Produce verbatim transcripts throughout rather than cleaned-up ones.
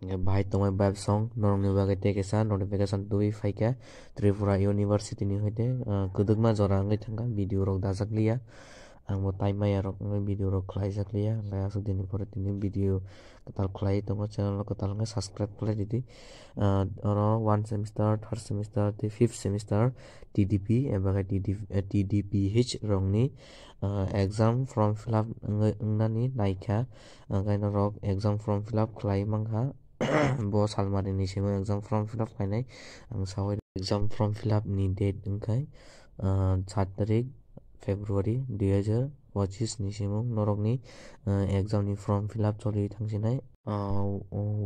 Hwnkhe bahai tongmani vibe song, norokni bagwi tei kaisa notification tubui phaikha Tripura University ni hoite, ah, kwdwkma jora wngwi thangkha, video rok dajak liya. Ang bo time maya rok wngwi video rok khlaijak liya, hwnkhe aswk dini pore tini video kwtal khlai tongo, channel no kwtal wngkhe subscribe khlai ridi. Ah, oro one semester, third semester tei fifth semester T D P eba khe T D, eh, T D P H rokni, ah, exam form fill up wngwi, wngnani naikha. Hwnkhe norok exam form fill up khlai mankha. Bo salmari ni simi exam form fill up khlainai. Ang sawi exam form fill up ni date wngkha, ah, sat tarik February dui hajar pochisni simung norokni, ah, exam ni form fill up choli thangsinai, ah,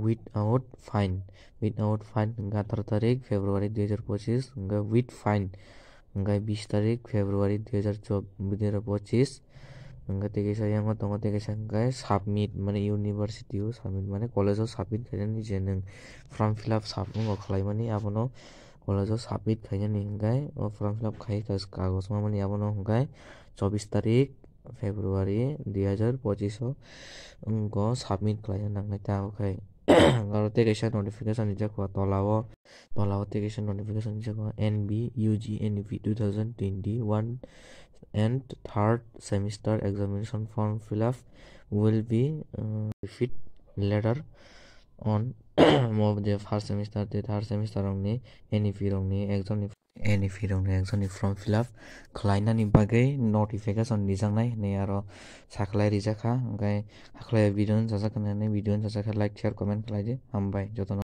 without fine, without fine hwnkhe atharo tarik February dui hajar pochis hwnkhe with fine hwnkhe bis tarik February dui hajar chobbish, dui hajar pochis. Hwnkhe tei kaisa yango tongo, tei kaisa hwnkhe submit, mane university o submit, mane college o submit khainani, je nwng form fill up sub-, wngo khlaimani, abono college o submit khainani hwnkhe o form fill up khai kagoj mamani, abono hwnkhe chobbish tarik February dui hajar pochis o wngkha submit khlaina nangnai. Tabuk khai aro tei kaisa notification rijak kho tola o, tola o tei kaisa notification rijak kho N B U G N E P two thousand twenty-one and third semester examination form fill up will be, uh, repeat later on. Mo je first semester tei third semester rokni N E P rokni exam ni, N E P rokni exam ni form fill up khlainani bagwi notification rijaknai hwnwi aro sakhlai rijakha. Hwnkhe hakhlai video no sajak hwnwi video no sajak khe like, share, comment khlai di. Hambai jotono.